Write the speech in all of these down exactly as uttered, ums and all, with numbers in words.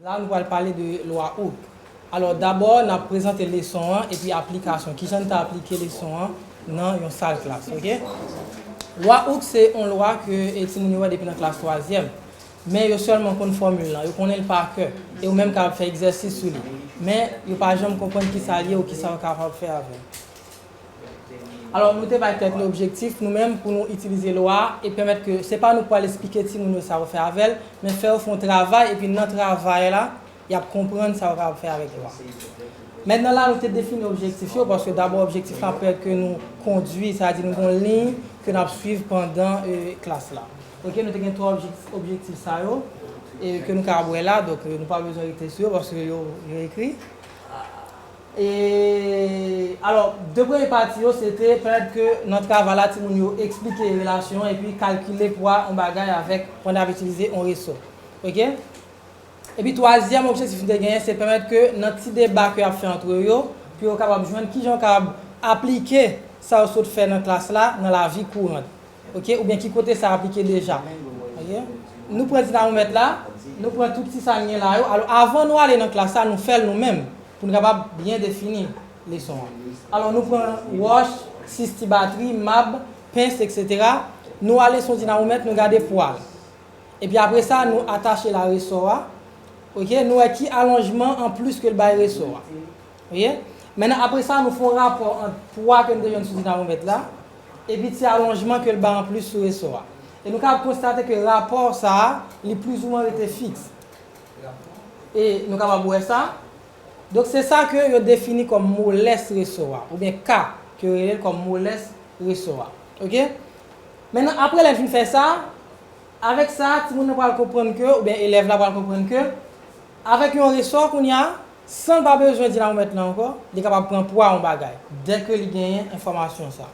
La, nou pral pale de lwa Hooke. Alò, dabò, n ap prezante leson an epi aplikasyon. Kijan n ta aplike leson an nan yon sal klas, oke? Lwa Hooke se yon lwa ke e, timoun yo wè depi nan klas twazyèm. Men yo sèlman konn fòmil lan, yo konnen l pa kè. E yo menm kapab fè egzèsis sou li. Men yo pa janm konprann kisa l ye ou kisa yo kapab fè avè l. Alò, nou te bay tèt nou objektif, nou menm, pou nou itilize lwa a e pèmèt ke se pa nou k pral esplike timoun yo sa yo fè avè l, men fè yo fè yon travay, epi nan travay la, y ap konprann sa yo kapab fè avèk lwa a. Mentnan la, nou te defini objektif yo, paske dabò objektif la pèmèt ke nou kondui, sa vle di nou gen yon liy ke n ap swiv pandan, e, klas la. Oke, nou te gen twa objektif, objektif sa yo, e, ke nou kapab wè la, donk, e, nou pa bezwen rete sou yo, paske yo, yo ekri. E, alò, de premye pati yo, se te pèmèt ke nan travay la, timoun yo eksplike relasyon epi kalkile pwa yon bagay avèk, pandan y ap itilize yon resò. Oke? Epi twazyèm objektif nou te genyen, se pèmèt ke nan ti deba ke y ap fè antre yo, pou yo kapab jwenn kijan yo kapab aplike sa yo sot fè nan klas la, nan lavi kourant. Oke? Oubyen ki kote sa aplike deja. Oke? Nou pran dinamomèt la, nou pran tout ti sa n gen la yo. Alò, avan nou ale nan klas la, nou fè l nou menm, pou nou kapab byen defini leson an. Alò, nou pran wòch, sis ti batri, mab, pens, etsetera. Nou ale sou dinamomèt, nou gade pwa l. Epi apre sa, nou atache l a resò a. Oke? Nou wè ki alonjman anplis ke l bay resò a. Oke? Mentnan, apre sa, nou fè yon rapò ant pwa ke n te jwenn sou dinamomèt la, epi ti alonjman ke l bay anplis sou resò a. E nou kapab konstate ke rapò sa a, li plizoumwen rete fiks. E nou kapab wè sa. Donk, se sa ke yo defini kòm molès resò a, oubyen K, ke yo rele l kòm molès resò a. Oke? Mentnan, apre lè n fin fè sa, avèk sa, timoun nan pral konprann ke, oubyen elèv la pral konprann ke, avèk yon resò kounye a, san l pa bezwen dinamomèt la ankò, li kapab pran pwa yon bagay, dèke li genyen enfòmasyon sa.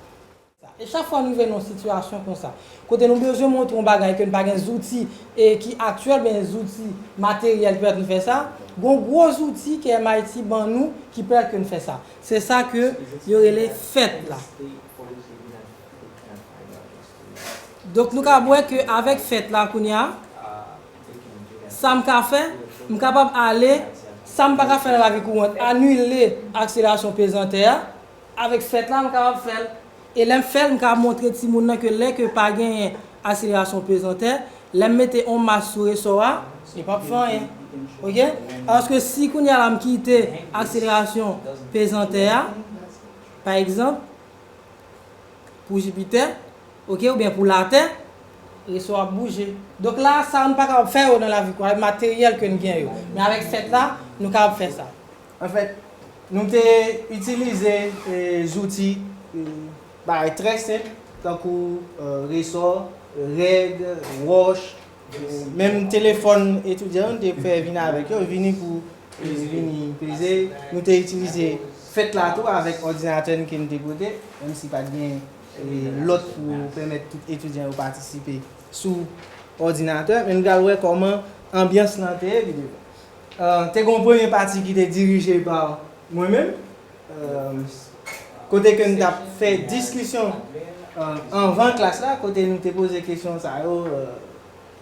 E chak fwa nou rive nan yon sitiyasyon konsa, kote nou bezwen montre yon bagay ke n pa gen zouti e ki aktyèl, oubyen zouti materyèl ki pèmèt nou fè sa, gen yon gwo zouti ke M I T ban nou ki pèmèt ke n fè sa. Se sa ke yo rele fèt la. Donk, nou ka wè ke avèk fèt la kounye a, sa m ka fè, m kapab ale, sa m pa ka fè nan lavi kourant, anile akselerasyon pezantè a, avèk fèt la, m kapab fè l. E lè m fè l, m kapab montre timoun nan ke lè ke pa genyen akselerasyon pezantè, lè m mete yon mas sou resò a, li p ap fè anyen. Oke? Alòske si kounye a la m kite akselerasyon pezantè a, pa egzanp, pou Jipitè, oke, oubyen pou Latè, resò ap bouje. Donk la, sa nou pa kapab fè yo nan lavi kwa, materyèl ke n gen yo. Men avèk fèt la, nou kapab fè sa. Anfèt, nou te itilize, e, zouti, e, bagay trè senp, tankou, e, resò, règ, wòch, menm telefòn etidyan yo, nou te fè vini avèk yo, vini pou, e, vini peze. Nou te itilize fèt la tou avèk òdinatè n ke n te pote, menm si pa t gen, e, lòt pou pèmèt tout etidyan yo patisipe sou òdinatè. Men nou pral wè kòman anbyans lan te ye pi devan. E, te gen yon premye pati ki te dirije pa mwen menm, e, kote ke n t ap fè diskisyon, e, anvan klas la, kote nou te poze kesyon sa yo, e,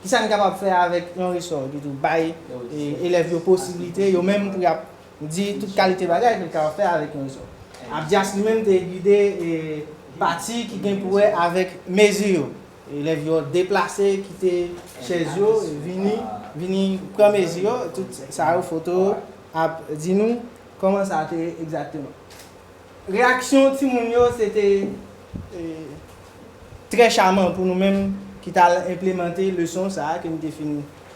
kisa n kapab fè avèk yon resò, epi tou bay, e, elèv yo posiblite, yo menm pou y ap di tout kalite bagay ke n kapab fè avèk yon resò. Abdias li menm te gide, e, pati ki gen pou wè avèk mezi yo. Elèv yo deplase, kite chèz yo, vini, vini pran mezi yo, tout sa yo, foto yo ap di nou kòman sa te ye egzakteman. Reyaksyon timoun yo, se te, e, trè chaman pou nou menm ki t al enplemante leson sa a ke n te fin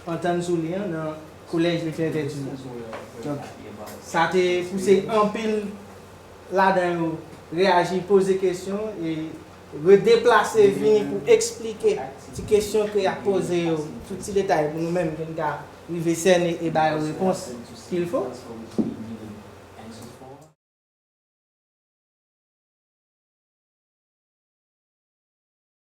antann sou li an nan kolèj Leclerc Tertulien. Donk, sa te pouse anpil ladan yo reyaji, poze kesyon e redeplase, vini pou eksplike ti kesyon ke y ap poze yo, tout ti detay pou nou menm ke n ka rive sène e ba yo repons qu'il faut.